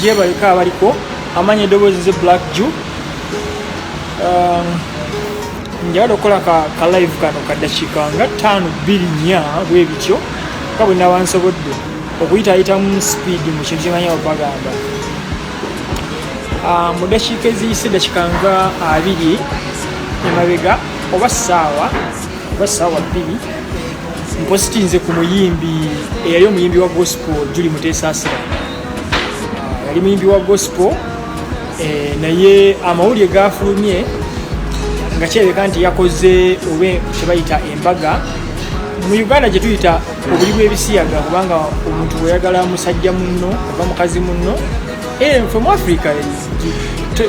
Gyebaleko abaliko amanya eddoboozi ze Black Jew. Njagala okukola ka live kano ka ddakiika nga ttaano, bbiri, nnya bwe bityo, nga bwe naba nsobodde okuyitaayitamu speed mu kintu kyemanya bagamba. Mu ddakiika eziyise, ddakiika nga 20 emabega oba ssaawa 2, mpositinze ku muyimbi eyali omuyimbi wa gospel Julie Mutesaasira. Yali muyimbi wa gospel, naye amawulire gafulumye nga kirabika nti yakoze oba kyebayita embaga mu Uganda gye tuyita obuli bw'ebisiyaga, kubanga omuntu bweyagala musajja munno oba mukazi munno, ffe mu Africa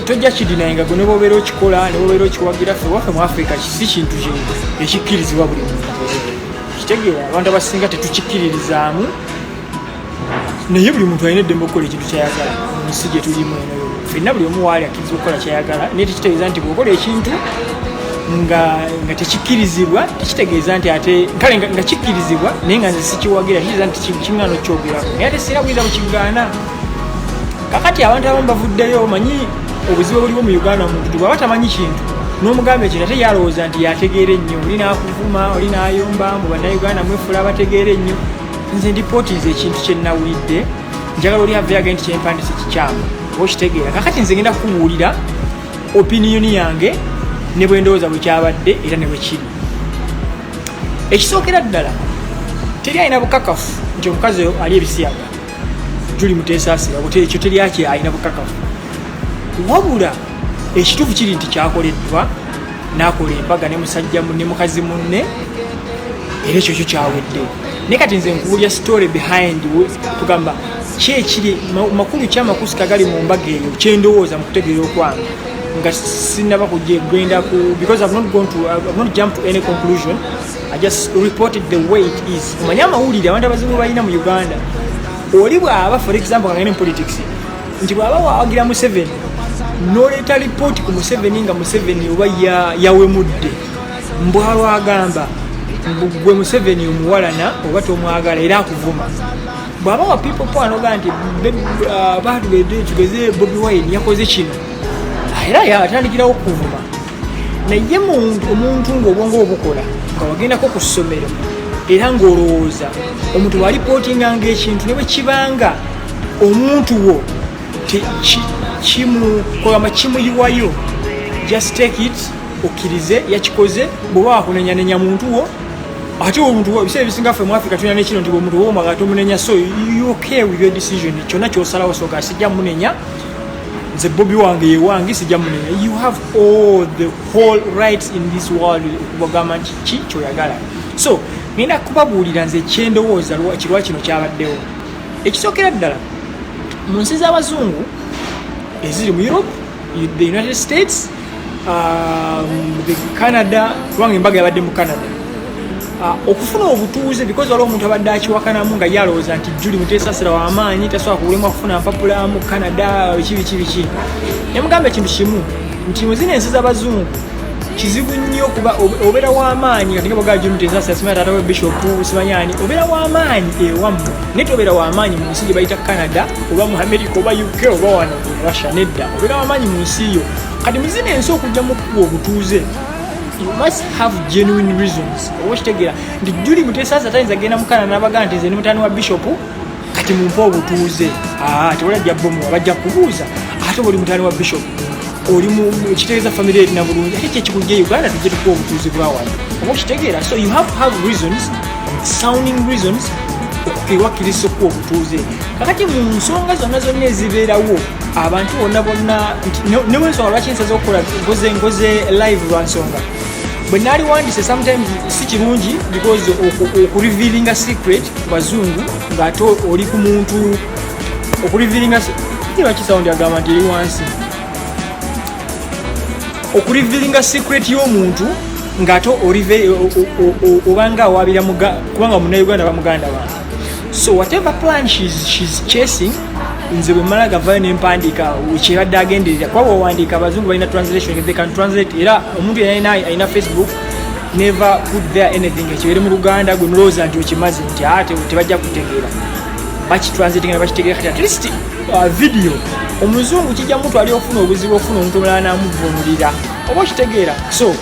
tojja kidinaye nga gwe ne bwobeera okikola, ne bwobeera okiwagira. Ffe waffe mu Africa si kintu ekikkirizibwa buli muntu. Kitegeera, abantu abasinga tetukikkiririzaamu, naye buli muntu alina eddembe okukola ekintu kyayagala mu nsi gye tulimu eno. Ffenna buli omu waali akkiriza okukola kyayagala, naye tekitegeeza nti bw'okola ekintu nga tekikkirizibwa, tekitegeeza nti ate kale nga kikkirizibwa naye nga nze sikiwagira, kitegeeza nti kiŋŋaana okukyogerako, naye ate sira buyinza bukigaana. Kakati abantu abamu bavuddeyo, omanyi obuzibu obuliwo mu Uganda, omuntu bwaba tamanyi kintu n'omugamba ekintu, ate yalowooza nti yategeera ennyo, oli n'akuvuma, oli n'ayomba mbu Bannayuganda mwefula abategeera ennyo. Nze ndipootinze ekintu kye nnawulidde, njagala oli aveyo agende nti kyempandise kikyamu, oba okitegeera. Kakati nze ngenda kukubuulira opinion yange ne bwe ndowooza bwe kyabadde era ne bwe kiri. Ekisookera ddala, teri alina bukakafu nti omukazi oyo ali ebisiyaga, Julie Mutesaasira. Ekyo teri aki alina bukakafu, wabula ekituufu kiri nti kyakoleddwa, n'akola embaga ne musajja ne mukazi munne, era ekyo kyo kyawedde. Naye kati nze nkuwulya story behind, tugamba ki ekiri makulu ki amakusika gali mu mbaga eyo, kyendowooza mu kutegeera okwange nga sinaba kujja genda ku, because I've not jumped to any conclusion. I just reported the way it is. Omanye amawulire abantu abazibu balina mu Uganda, oli bw'aba, for example, kagende mu politics, nti bw'aba wawagira Museveni n'oleeta lipooti ku Museveni nga Museveni oba yawemudde, mbwalwagamba mbu gwe Museveni omuwalana oba tomwagala, era akuvuma. Bw'aba wa People Power nogaa nti batugende tugeze Bobi Wine yakoze kino, era atandikirawo okuvuma. Naye omuntu ng'obwongo obukola, nga wagendako ku ssomero era ng'olowooza, omuntu bw'alipootinganga ekintu ne bwe kibanga omuntu wo kugamba kimuyiwayo, just take it, okkirize yakikoze. Bw'oba wakunenyanenya muntu wo, ate omuntu wo, ebiseera ebisinga ffe mu Africa tulina nekino nti omuntu womwaga tomunenya, so you okay with your decision, kyonna kyosalawo. Soga sijja munenya nze, Bobi wange yewange, sijja munenya. You have all the whole rights in this world okubagamba nti ki kyoyagala. So ngenda kubabuulira nze kyendowooza kirwa kino kyabaddewo. Ekisookera ddala, mu nsi z'abazungu eziri mu Europe, the United States, the Canada, kubanga embaga yabadde mu Canada, okufuna obutuuze, because waliwo omuntu abadde akiwakanamu nga ye alowooza nti Julie Muteesasira w'amaanyi, tasobola kulemwa kufuna mpapula mu Canada, biki biki biki. Nemugamba ekintu kimu nti mu zino ensi z'abazungu kizibu nnyo kuba obeera w'amaanyi. Kati nga bwogamba Julie Muteesasira, simanyi taata we bishop, simanyi ani, obeera w'amaanyi ewammwe, naye tobeera w'amaanyi mu nsi gye bayita Canada oba mu America oba UK oba wano e Russia. Nedda, obeera w'amaanyi mu nsi yo. Kati mu zino ensi okujja mu kukuwa obutuuze, you must have genuine reasons, oba okitegeera nti Julie Muteesasa tayinza genda mu Canada n'abagamba nti nze ndi mutani wa bishop, kati mumpe obutuuze. Tewali ajja bomuwa, bajja kubuuza ate oba oli mutani wa bishop, oli kitegeeza famire erina bulungi, ate kyekikujja e Uganda tujje tukuwa obutuuze bwa wano, oba okitegeera. So you have to have reasons, sounding reasons, okuwakkiriza okuwa obutuuze. Kakati mu nsonga zonna zonna ezibeerawo, abantu bonna bonna nti newensonga lwaki nsaze okukola ngoze live, lwa nsonga bwe naaliwandise sometimes si kirungi, because okurevealinga secret ku bazungu ng'ate oli ku muntu okurevealinga, lwaki sound agamba nti eri wansi, okurevealinga secret y'omuntu ng'ate obanga awabira, kubanga Munnayuganda bamuganda wange. So whatever plan she's chasing, nze bwe mmala gavayo nempandiika kyebadde agenderera, kuba bwewandiika abazungu balina translation, they can translate. Era omuntu yenna alina Facebook, never put there anything ekibeere mu Luganda gwe nolowooza nti okimaze nti tebajja kutegeera. Bakitranslatinga ne bakitegeera. Kati at least video omuzungu kijja mutwali ofuna obuzibu ofuna omuntu omulala namuvunulira, oba okitegeera? So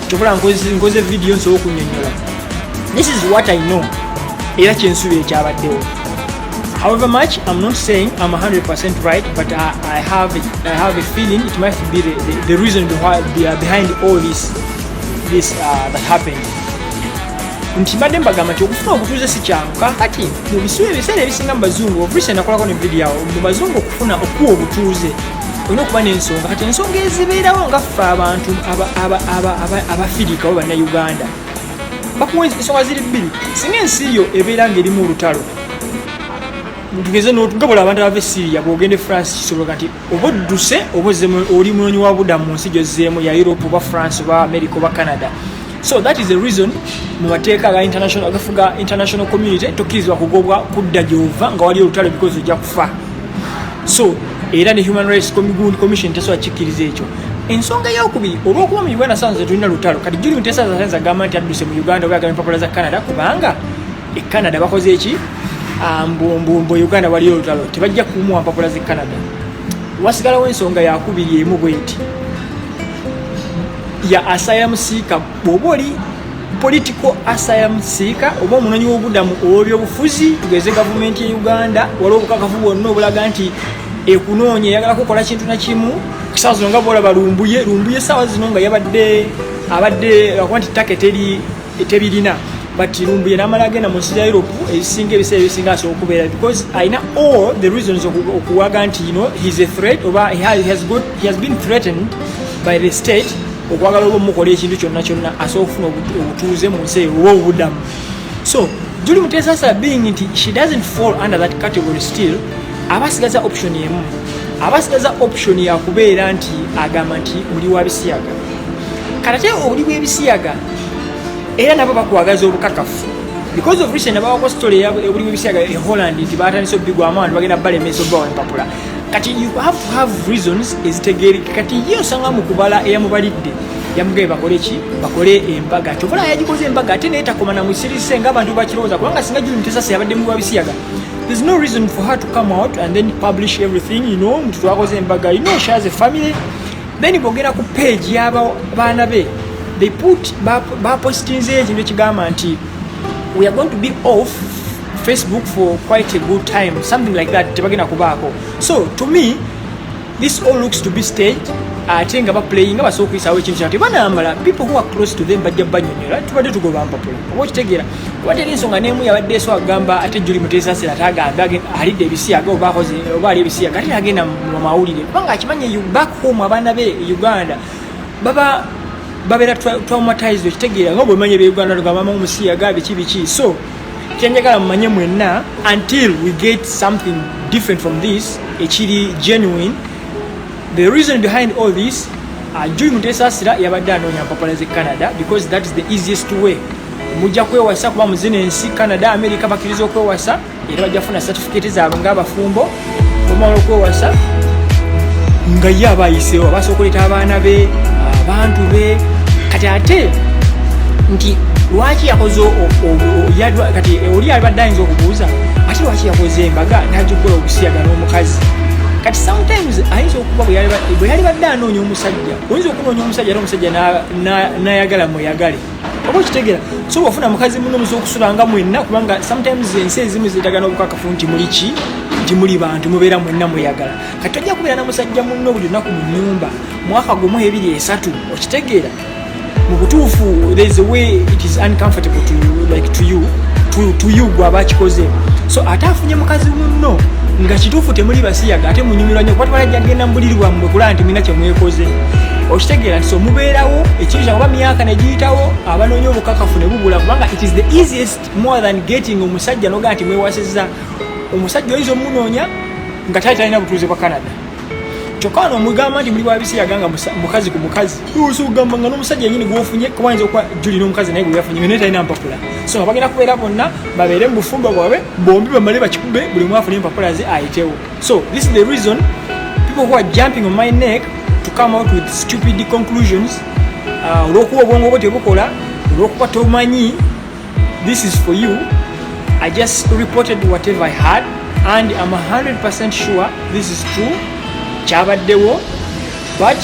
kyokola, nkoze video nsobola okunyonyola. This is what I know, era kyensuubira ekyabaddewo. However much I'm not saying I'm 100% right, but I have a feeling it must be the reason behind all this that happened. Nti mbadde mbagamba nti okufuna obutuuze si kyangu. Kakati mu bisubi ebiseera ebisinga mu bazungu, of recent nakolako ne video awo, mu bazungu okufuna okuwa obutuuze olina okuba n'ensonga. Kati ensonga ezibeerawo nga ffe abantu abafirika oba bannayuganda, bakuwa ensonga ziri bbiri. Singa ensi yo ebeera ng'erimu olutalo, tugeze nga buli abantu abava e Syria, bwogenda e France kisoboka nti oba odduse oba ozzemu, oli munoonyi wa budamu mu nsi gyozzeemu ya Europe oba France oba America oba Canada. So that is the reason mu mateeka aga international, agafuga international community, tokkirizibwa kugobwa kudda gyova nga wali olutalo because ojja kufa. So era ne Human Rights Commission tesobola kikkiriza ekyo. Ensonga eyokubiri, olwokuba mu Uganda sanze tulina lutalo, kati Juli Mutesa ayinza agamba nti adduse mu Uganda oba agamba empapula za Canada, kubanga e Canada bakoze eki? Ah, mbu Uganda waliyo olutalo, tebajja kumuwa mpapula z'e Canada. Wasigalawo ensonga yakubiri emu bweti ya asylum seeker. Bw'oba oli political asylum seeker oba omunoonyi w'obudamu ow'ebyobufuzi, tugeze gavumenti ya Uganda waliwo obukakafu bwonna obulaga nti ekunoonya, eyagala kukola kintu nakimu. Kusaawa zino nga bwolaba Lumbuye, Lumbuye saawa zino nga yabadde abadde akuba nti take teri tebirina, but Lumbuye namala agenda mu nsi za Europe ezisinga, ebiseera ebisinga asobola okubeera because alina all the reasons okuwaga nti he's a threat oba he has been threatened by the state okwagala oba omukola ekintu kyonna kyonna, asobola okufuna obutuuze mu nsi eyo oba obudamu. So Juli Mutesasa being nti she doesn't fall under that category, still abasigaza option emu, abasigaza option yakubeera nti agamba nti muli wa bisiyaga. Kati ate obuli bw'ebisiyaga era nabo bakwagaza obukakafu because of recent nabawako story obuli bw'ebisiyaga e Holland nti batandise obigwamu, abantu bagenda balemesa obawa empapula. Kati you have to have reasons ezitegeereka. Kati ye osanga mu kubala eyamubalidde yamugambye bakole ki? Bakole embaga. Kyovola yagikoze embaga, ate naye takoma na musirise ng'abantu bakirowooza, kubanga singa Juli Mutesasa yabadde mu bwabisiyaga, there's no reason for her to come out and then publish everything nti twakoze embaga. She has a family. Then bwogera ku page y'abaana be, they put bapostinze ekintu ekigamba nti "We are going to be off Facebook for quite a good time," something like that, tebagenda kubaako. So to me this all looks to be staged, ate nga baplayinga basobola okuyisawo ekintu kyabwe. Tebanamala, people who are close to them bajja banyonyola tubadde tugoba mpapula, oba okitegeera? Kuba teri ensonga n'emu yabadde eso agamba ate Juli Mutesasira ate agambe alidde ebisiyaga oba akoze oba ali ebisiyaga, ate agenda mu mawulire, kubanga akimanye back home abaana be e Uganda baba babeera traumatized, okitegeera? Nga bwemanye be Uganda tugamba mama omusiyaga biki biki. So kyenjagala mumanye mwenna, until we get something different from this ekiri genuine, the reason behind all this, Juli Mutesasira yabadde anoonya mpapula ze Canada because that is the easiest way. Mujja kwewasa kuba muzino ensi Canada, America bakkiriza okwewasa, era bajja kufuna certificate zaabwe ng'abafumbo. Bamala okwewasa nga ye aba ayiseewo, abasobola okuleeta abaana be, abantu be. Kati ate nti lwaki yakoze kati oli abadde ayinza okubuuza ate lwaki yakoze embaga n'agikola obusiyaga n'omukazi? Kati sometimes ayinza okuba bwe yali badde anoonya omusajja, oyinza okunoonya omusajja ate omusajja n'ayagala mweyagale, oba okitegeera? So bwofuna mukazi muno musobola okusula nga mwenna, kubanga sometimes ensi ezimu zeetagana obukakafu nti muli ki, nti muli bantu mubeera mwenna mweyagala. Kati tojja kubeera na musajja munno buli lunaku mu nyumba mwaka gumu, ebiri, esatu, okitegeera? Mu butuufu there is a way it is uncomfortable to you, like to you gwaba akikoze. So ate afunye mukazi munno nga kituufu temuli basiyaga, ate munyumirwa nnyo, kuba tewalajja genda mu buliri bwammwe kulaba nti mulina kyemwekoze, okitegeera? Nti so mubeerawo ekintu kyange oba myaka negiyitawo, abanoonya obukakafu ne bubula, kubanga it is the easiest more than getting omusajja nogaa nti mwewasizza. Omusajja oyinza omunoonya nga tali talina butuuze bwa Canada, kyokka wano omugamba nti muli wabisiyaga nga mukazi ku mukazi. Osobola okugamba nga n'omusajja yenyini gwofunye, kuba ayinza okuba Juli n'omukazi naye gwe yafunye nga naye talina mpapula. So nga bagenda kubeera bonna babeere mu bufumbo bwabwe bombi, bamale bakikube, buli omu afune empapula ze ayitewo. So this is the reason people who are jumping on my neck to come out with stupid conclusions, olwokuba obwongo bwo tebukola, olwokuba tomanyi, this is for you. I just reported whatever I had. And I'm 100% sure this is true, kyabaddewo. But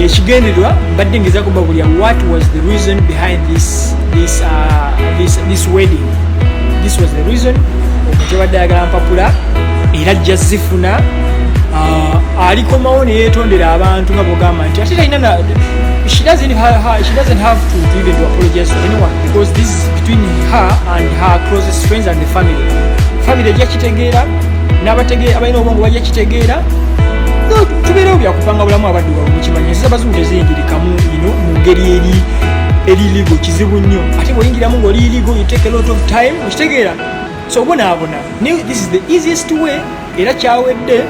ekigendererwa mbadde ngeza kubabulya what was the reason behind this wedding. This was the reason. Omuntu abadde ayagala mpapula era ajja zifuna. Alikomawo neyetondera abantu nga bwogamba nti ate talina, she doesn't have to even to apologize to anyone, because this is between her and her closest friends and the family. Family ejja kitegeera, n'abatege abalina obwongo bajja kitegeera. No, tubeerewo byakupanga bulamu. Abaddugavu mukimanyi, ensi z'abazungu teziyingirikamu ino mu ngeri eri legal, kizibu nnyo. Ate bw'oyingiramu ng'oli illegal, you take a lot of time, okitegeera? So obonaabona. Naye this is the easiest way era kyawedde.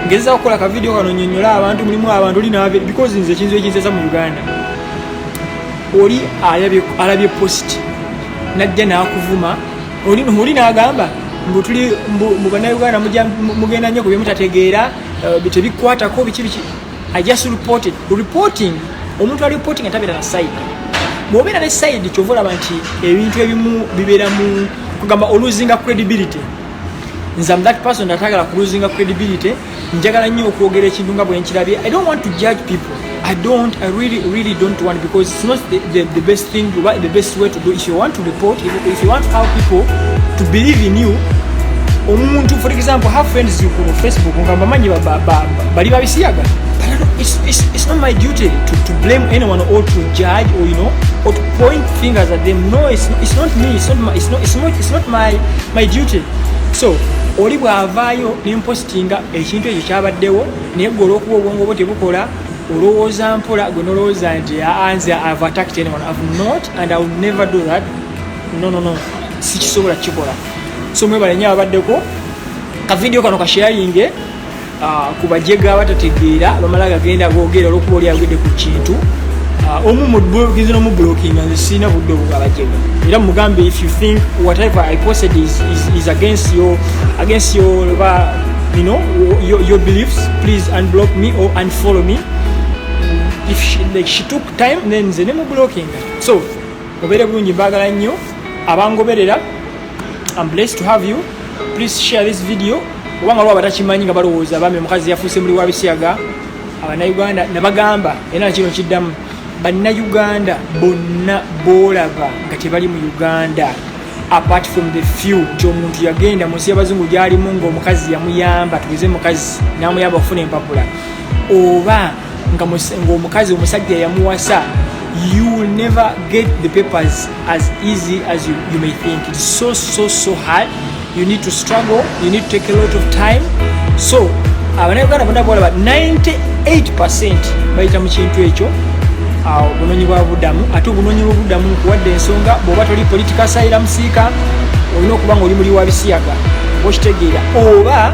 Ngezeza kukola ka video kano nyonyola abantu. Mulimu abantu oli nave, because nze ekintu ekinzeza mu Uganda, oli alabye post najja n'akuvuma, oli n'agamba mbu tuli mbu Bannayuganda mugenda nnyo ku byemutategeera, tebikwatako, biki biki. I just reported. Reporting, omuntu ali reporting atabeera na side. Bw'obeera ne side, kyova olaba nti ebintu ebimu bibeera mu kugamba olosinga credibility. Nze am that person atagala kulosinga credibility. Njagala nnyo okwogera ekintu nga bwe nkirabye. I don't want to judge people. I don't, I really really don't want, because it's not the best thing, the best way to do. If you want to report, if you want to have people to believe in you, omuntu, for example, have friends ku Facebook nga bamanyi bali babisiyaga, but I don't, it's not my duty to blame anyone or to judge or or to point fingers at them. No, it's not me, it's not my duty. So oli bw'avaayo nempostinga ekintu ekyo kyabaddewo, naye gwe olwokuba obwongo bwo tebukola, olowooza mpola, gwe nolowooza nti, "Ah, nze I've attacked anyone." I've not, and I will never do that. No, no, no, sikisobola kukikola. So mwebale nnyo ababaddeko. Kavidiyo kano kasharinge ku bajega abatategeera, bamala gagenda googera olwokuba oli ayogedde ku kintu. Omu mublockinze nomublockinga. Nze sirina budde obwo abajega. Era mugambe, if you think whatever I posted is against your oba, your beliefs, please unblock me or unfollow me. If she, like, she took time, then nze nemublockinga. So mubeere bulungi, mbaagala nnyo abangoberera. I'm blessed to have you. Please share this video, kubanga lwaba batakimanyi nga balowooza bambi omukazi yafuuse muli wa bisiyaga. Abannayuganda nabagamba, era nakino kiddamu, Bannayuganda bonna boolaba nga tebali mu Uganda, apart from the few, nti omuntu yagenda mu nsi y'abazungu gyalimu ng'omukazi yamuyamba, tugeze mukazi n'amuyamba okufuna empapula, oba nga ng'omukazi omusajja yamuwasa, you will never get the papers as easy as you may think. It's so so so hard. You need to struggle, you need to take a lot of time. So Abannayuganda bonna bolaba, 98% bayita mu kintu ekyo, awo obunoonyi bwa buddamu. Ate obunoonyi bwobuddamu, nkuwadde ensonga, bw'oba toli political asylum seeker, olina okuba nga oli muli wa bisiyaga, okitegeera, oba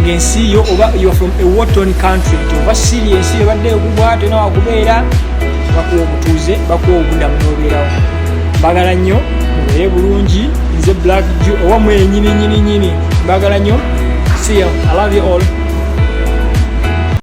ng'ensi yo, oba you are from a war-torn country, nti oba Syria, ensi yo ebadde ekubwa, tolina wakubeera, bakuwa obutuuze, bakuwa obuddamu n'obeerawo. Mbagala nnyo, mubeere bulungi. Nze Black Jew owammwe, nyini nyini nyini. Mbagala nnyo. See you. I love you all.